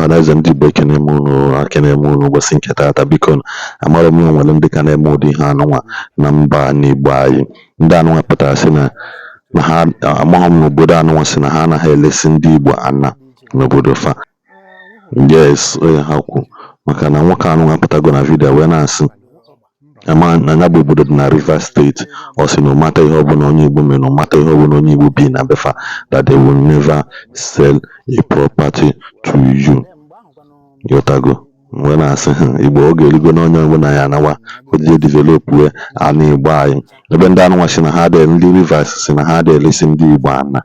Ọhanaeze ndị Igbo, ekene m unu, ekene m unu ụbọchị nke taata. Biko, amara m nwere ndị ka na-eme ụdị ihe anụnwa na mba n'Igbo anyị. Ndị anụnwa pụtara sị na ha amaghị m n'obodo anụnwa, sị na ha anaghị elesi ndị Igbo ana n'obodo fa. Yes, onye ha kwu maka na nwoke anụnwa pụtago na vidiyo wee na-asị ama na ya bụ obodo dị na Rivers Steeti. Ọ sị na ọ mata ihe ọbụla onye Igbo mere, na ọ mata ihe ọbụla onye Igbo bi na befa, that they will never sell a property to you. Ghọtago? Wee na-asị ha, Igbo, oge erugo na onye ọbụla ya anawa ojije develop wee ana Igbo anyị. Ebe ndị anụnwa si na ha dị, ndị Rivers si na ha dị elesi ndị Igbo ana,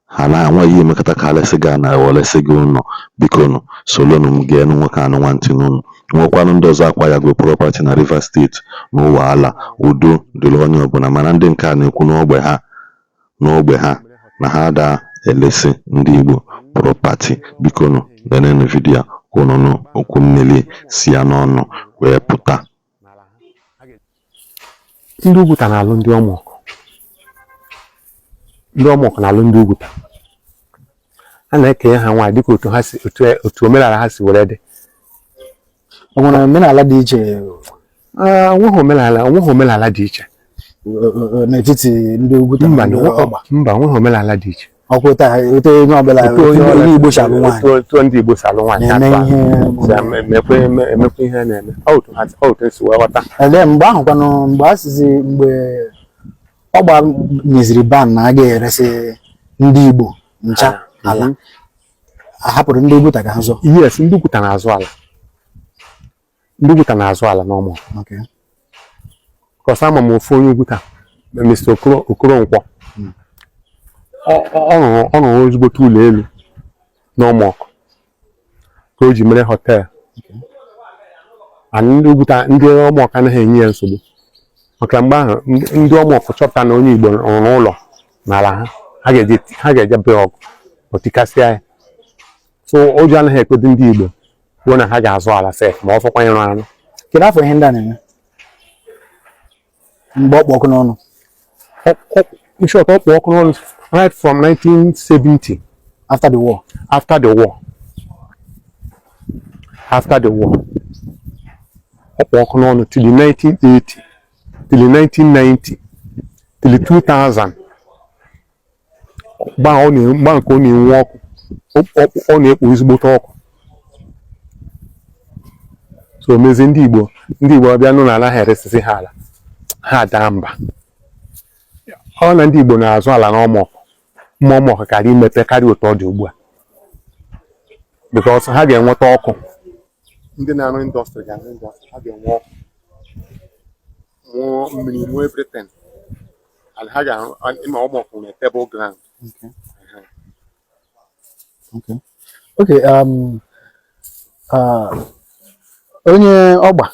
ha na-enwe ihe emekọta ka ha lesị gị ana, welesị gị ụlọ. Biko nụ, solonu m geenụ nwoke anụnwa ntị n'ụnụ. Nwekwanụ ndị ọzọ akwa ya go property na Rivers Steeti n'ụwa ala. Udo dịrị onye ọbụla, mana ndị nke a na-ekwu n'ogbe ha na ha da elesi ndị Igbo property. Biko nụ, lenenụ vidiyo ka unu nụ okwu mmiri si ya n'ọnụ wee pụta. Ndị Ugwuta na-alụ ndị Ọmọkụ, ndị Ọmọkụ na-alụ ndị Ugwuta. A na-ekenye ha nwaanyị dịka otu ha si, otu omenala ha si were dị. O nwere omenala dị iche? Onweghị omenala dị iche n'etiti ndị Ugwuta na Mba. ndị Ọgba? Mba, onweghị omenala dị iche. Ọkwa otu onye ọbụla, Otu onye otu ọbụla onye Igbo si alụ nwaanyị, otu ndị Igbo si alụ nwaanyị, na-eme atụ ihe si emekwa ihe a na-eme. Ọ otu esi wee ghọta. Ele mgbe ahụ kwanụ, mgbe a sizi, mgbe Ọgba nyeziri ban na a ga-eresị ndị Igbo ncha ala, a hapụrụ ndị Ugwuta ka ha zụọ? Yes, ndị Ugwuta na-azụ ala, ndị Ugwuta na-azụ ala n'Ọmọ. Kọsa ama m ofu onye Ugwuta, Mr. Okoro, Okoronkwo. Ọ rụrụ ezigbote ụlọ elu n'Ọmọkụ ka o ji mere hotel. And ndị Ugwuta, ndị Ọmọkụ anaghị enye ya nsogbu, maka mgbe ahụ ndị Ọmọkụ chọpụta na onye Igbo rụrụ ụlọ n'ala ha, ha ga-eje bịa ọgụ o tikasịa ya. So ụjọ anaghị ekwedo ndị Igbo kwuo na ha ga-azụ ala sef, ma ọ fọkwa ịrụ arụ. Kedu afọ ihe ndị a na-eme, mgbe ọ kpụ ọkụ n'ọnụ? In short, ọ kpụ ọkụ n'ọnụ right from 1970. After the war? After the war, after the war, ọ kpụ ọkụ n'ọnụ till 1980, till 1990, till 2000. Mgbe ahụ mgbe nke ọ na-enwu ọkụ, ọ na-ekpo ezigbote ọkụ. So mezie ndị Igbo abịa nụ na anaghị eresịsị ha ala, ha daa mba. Ọ na ndị Igbo na-azụ ala n'Ọmọkụ, mma Ọmọkụ karịa imepe karịa otu ọ dị ugbu a, because ha ga-enweta ọkụ. Ndị na-arụ industry ga-arụ industry, ha ga-enwe ọkụ, nwụọ mmiri, nwụọ everything, and ha ga-arụ ịma Ọmọkụ nwere table ground. Okay, onye Ọgba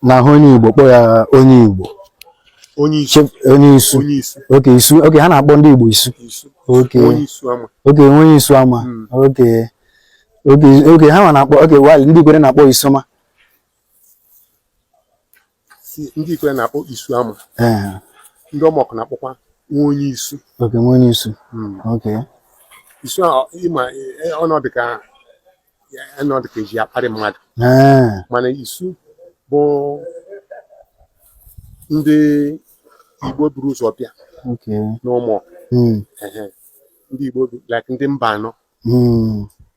na-ahụ onye Igbo, kpọọ ya onye Igbo. Onye isi. Onye isu. Onye isi. Okay, isu. Okay, ha na-akpọ ndị Igbo isu. Isu. Okay. Onye isu ama. Okay, onye isu ama. Okay, ha nwa na-akpọ, okay, while ndị Ikwere na-akpọ isoma. Ndị Ikwere na-akpọ isu ama. Ndị Ọmọkụ na-akpọkwa nwa onye isu. Okay, nwa onye isu. Okay. Isu a, ịma ọnọdụ ka ọnọdụ ka eji akparị mmadụ. Mana isu bụ ndị Igbo buru ụzọ bịa n'Ụmụọkụ. Ehe. Ndị Igbo like ndị mba anọ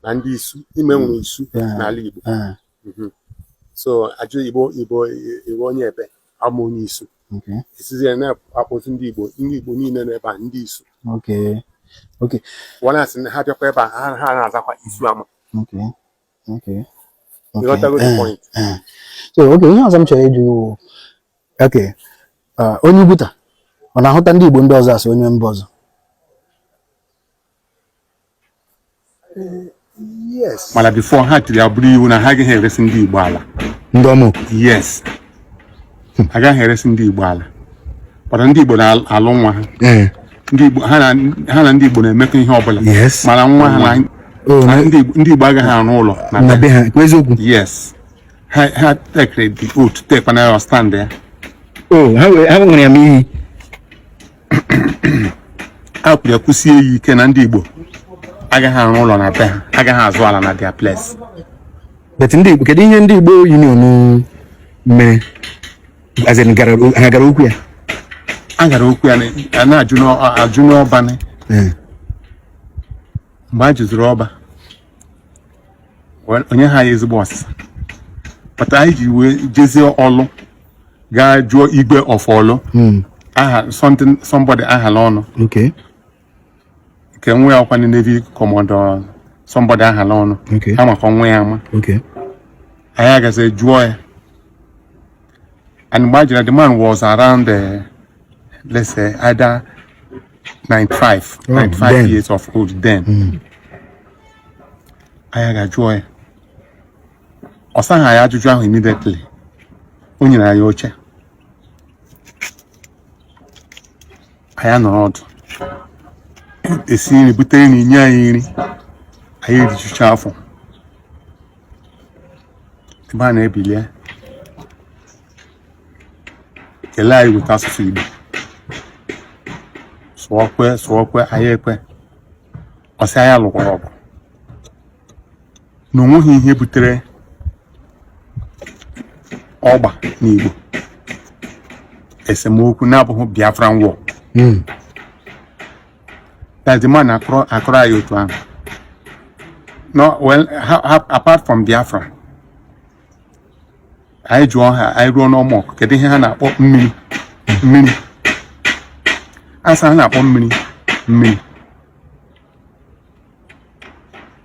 na ndị isu ime nwere isu n'ala Igbo. So ajụ Igbo, onye ebe ama onye isu. Esizie na-akpọzi ndị Igbo niile n'ebe a ndị isu. Wọ́n na-asị na ha bịakwa ebe a, ha na-azakwa isu ama. Ịghọtago the point? Eh. So okay, ihe ọzọ m chọrọ ịjụ wụ, okay, onye Ugwuta ọ na-ahụta ndị Igbo ndị ọzọ asị onye mba ọzọ? Yes, mana before ha tiri ya bụrụ iwu na ha agaghị eresi ndị Igbo ala. Ndị Ọmọkụ? Yes, agaghị eresi ndị Igbo ala, mana ndị Igbo na-alụ nwa ha. Ndị Igbo ha na ndị Igbo na-emekọ ihe ọbụla. Mana nwa ha na Oh, na ndị Igbo agaghị arụ ụlọ na na be ha, kwa eziokwu? Yes, ha tekere the oath, tekwana ya stand ya. Oh, ha nwere ya ma iyi. Ha kwuru ya kwụsie ya ike na ndị Igbo Agaghị arụ ụlọ na be ha, agaghị azụ ala na their place. But ndị Igbo, kedu ihe ndị Igbo Union mere? As in, ha gara okwu ya? A gara okwu ya a na-ajụ ajụ n'ọbanị. Mgbe a jụziri ọba, onye ha ya ezigbo ọsịsa pụta, anyị ji wee jezie ọlụ gaa jụọ igwe of ọlụ, aha something, somebody ahala ọnụ, nke nwa ya ọkwa Navy Commodore somebody ahala ọnụ. Ha maka nwa ya ama. Anyị agazi jụọ ya, and mgbe a jụrụ, the man was around let's say either 95, Oh, 95 then. years of old then. Anyị ga-jụọ ya, ọ saghị anyị ajụjụ ahụ immediately. O nyere anyị oche, anyị nọrọ ọdụ, esi nri, bute nri, nye anyị nri, anyị erijucha afọ. Ebe a na-ebilie kelee anyị, weta asụsụ Igbo, sụọ kwe, sụọ kwe, anyị ekwe. Ọ sị anyị alụkwara ọgụ, na onweghị ihe butere ọgba n'Igbo esemokwu na-abụghị Biafran War. That the man akọrọ anyị otu ahụ. No, well, apart from Biafra, anyị jụọ ha, anyị ruo n'Ọmọkụ, kedu ihe ha na-akpọ mmiri? Mmiri asa ha na-akpọ mmiri mmiri.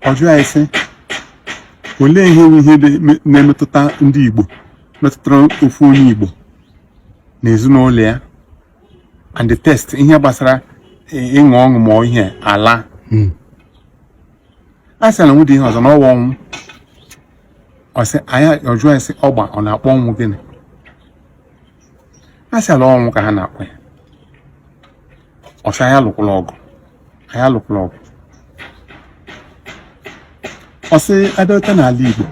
Ọ jụọ anyị sị, olee ihe bụ ihe na-emetụta ndị Igbo, metụtara ofu onye Igbo na ezinụlọ ya, and the test ihe gbasara ịṅụ ọṅụ ma ihe ala a sị na nwụdị ihe ọzọ na ọwa ọnwụ. Ọ sị anyị, ọ jụọ anyị sị, ọgba ọ na-akpọ ọnwụ gịnị? A sị ala ọnwụ ka ha na-akpọ ya. Ọ sị anyị alụkwala ọgụ, anyị alụkwala ọgụ. Ọ sị abịata n'ala Igbo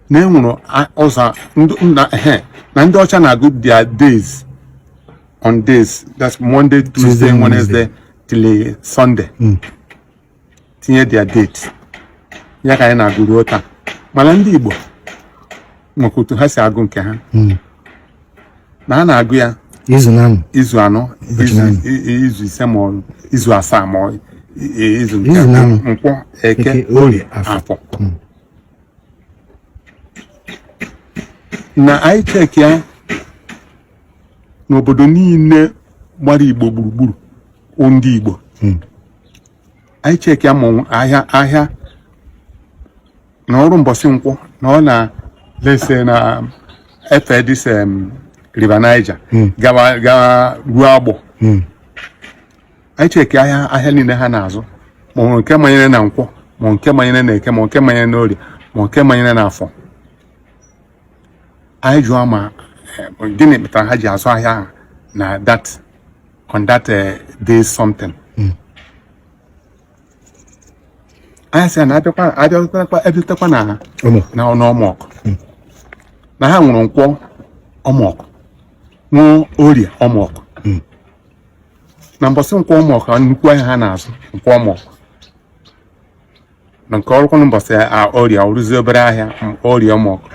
na e nwere ụzọ na ndị ọcha na-agụ their days on days, that's Monday, Tuesday, Tuesday, Wednesday till Sunday, tinye their date ya ka anyị na-agụ ruo taa. Mana ndị Igbo nwekwa otu ha si agụ nke ha, na ha na-agụ ya izu na izu 4, Ụbọchị na-anọ. izu 5 ma ọ izu 7 ma ọ izu nke Izu na-anọ. Nkwọ, Eke, Eke, Orie, Afọ. Afọ. Na anyị check ya n'obodo niile gbara Igbo gburugburu, ndị Igbo, anyị check ya ma ahịa ahịa na ọrụ mbọsị nkwọ na ọ na lese na efe this River Niger gawa gawa ruo Agbọ. Anyị check ahịa ahịa niile ha na-azụ, ma ọ nke manyere na nkwọ, ma nke manyere na Eke, ma nke manyere na Orie, ma nke manyere na Afọ, anyị jụọ ma gịnị kpatara ha ji azụ ahịa ahụ na that on that day something. Anyị sị ya na abịakwa abịakwakwa abịatekwa na Ụmụ. na n'Ọmọkụ, na ha nwụrụ nkwọ Ọmọkụ, nwụọ Orie Ọmọkụ, na mbọsị nkwọ Ọmọkụ nnukwu ahịa ha na-azụ nkwọ Ọmọkụ, na nke ọrụkwanụ mbọsị Orie ọrụzie obere ahịa Orie Ọmọkụ,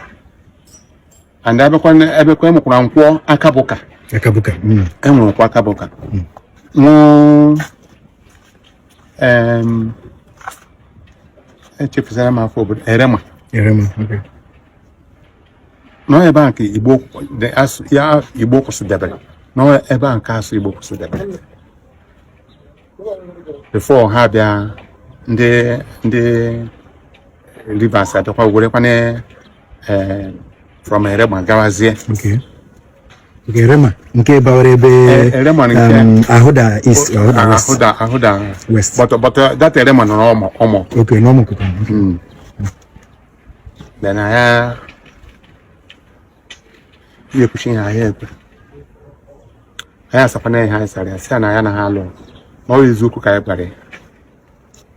and abịakwa ebekwa enwekwara nkwọ Akabụka. Akabuka. Enwere nkwọ Akabụka, nwụọ echefusara m afọ obodo Erema. Erema. Okay. Nọ ebe a nke Igbo ya Igbo kwụsịdebere, nọ ebe a nke asụ Igbo kwụsịdebere before ha bịa ndị Rivers abịakwa werekwana from Erema gawazie. Okay. Okay, Erema nke bawara ebe Erema nke Ahoda East, Ahoda West. Ahoda West. But that Erema nọ n'Ọmọ Ọmọ. Okay, n'Ọmọkụ. Okay. Then ya ihe ekwuchi ihe ahịa ekwe anyị asakwana ihe anyị sara ya, sị ya na ya na ha alụ, na ọ eziokwu ka anyị gwara ya,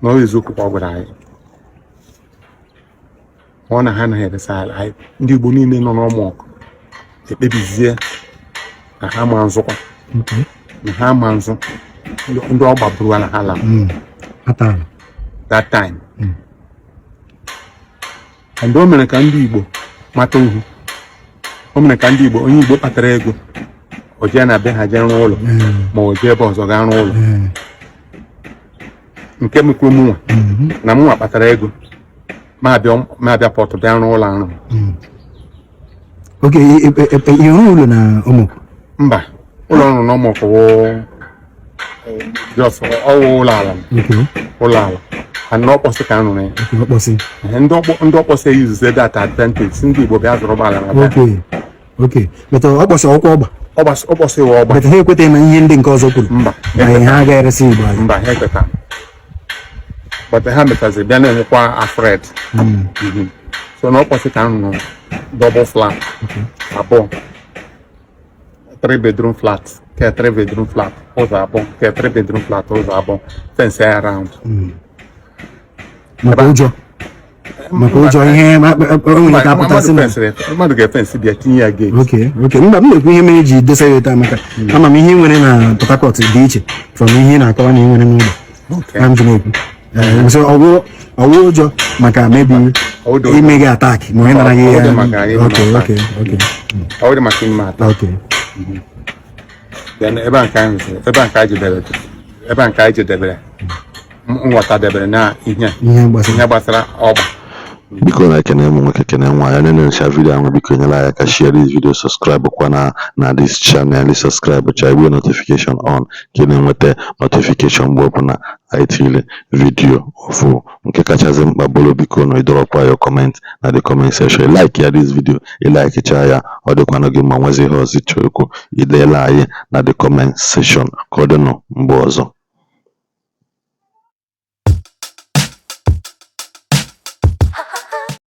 na ọ eziokwu ka ọ gwara anyị, ma ọ na ha anaghị eresa ala anyị. Ndị Igbo niile nọ n'Ọmọkụ ekpebizie na ha ma nzụkwa, na ha ma nzụ ndị ọ gbagburu na ha lara. Ata ala. That time and o mere ka ndị Igbo mata ihe. O mere ka ndị Igbo, onye Igbo kpatara ego, o jee na be ha jee rụọ ụlọ, ma o jee ebe ọzọ gaa rụọ ụlọ. Nke mekwuru mụnwa na mụnwa kpatara ego, ma abịa Port bịa rụọ ụlọ arụ. Ok, ị rụrụ ụlọ na Ụmụọkụ? Mba, ụlọ ọrụ na Ụmụọkụ wụ just ọwụ ụlọ ala. Ụlọ ala and n'Ọkpọsị ka a rụrụ ya. Ok, Ọkpọsị. Ehe, ndị Ọkpọsị eyuzuzie that advantage, ndị Igbo bịa zụrụ ụgbọala na be ha. Ok, but Ọkpọsị ọkwọ ọgba? Ọkpọsị wụ ọgba. But ha ekwetaghị na ihe ndị nke ọzọ kwuru Mba. na ha agaghị eresi Igbo ala. Mba, ha ekweta, but ha mechaziri bịa na-enwekwa afraid. So na Ọkpọsị ka m rụrụ double flat abụọ, three bedroom flat ke three bedroom flat ụzọ abụọ, ke three bedroom flat ụzọ abụọ, fence ya round. Maka ụjọ ihe o nwere ike apụta sị na Mmadụ ga-efence bịa tinye ya gate. Ok, mba, m na-ekwu ihe mere eji dosa ya otu a, maka ama m ihe ị nwere na Port Harcourt dị iche from ihe ị na-akọwa na ị nwere n'ụlọ. Na m ji na-ekwu. So ọwụ ụjọ maka maybe Ọwụ dị ụjọ. ime gị attack ma onye nara gị Ọ dị ya. maka anyị ime attack. Ọ dị maka ime attack. Then ebe a nke anyị rụziri, ebe a nke anyị jedebere, ebe a nke anyị jedebere, nghọta debere na ihe ihe gbasara ihe gbasara ọgba. Biko, na-ekene m nwoke, kene nwaanyị, onye na-echa video ahụ, biko nyere anyị aka share this video, subscribe kwa na this channel, subscribe cha igwe notification on ka ị na-enweta notification mgbe ọbụla anyị tiri video ọfụ. Nke kachasị mkpa bụrụ, biko na ịdọrọkwa your comment na the comment section, like ya this video, ị like cha ya, ọ dịkwanụ gị mma. Nwezi ihe ọzọ ịchọ ikwu, ideela anyị na the comment section. Ka ọ dịnụ mgbe ọzọ.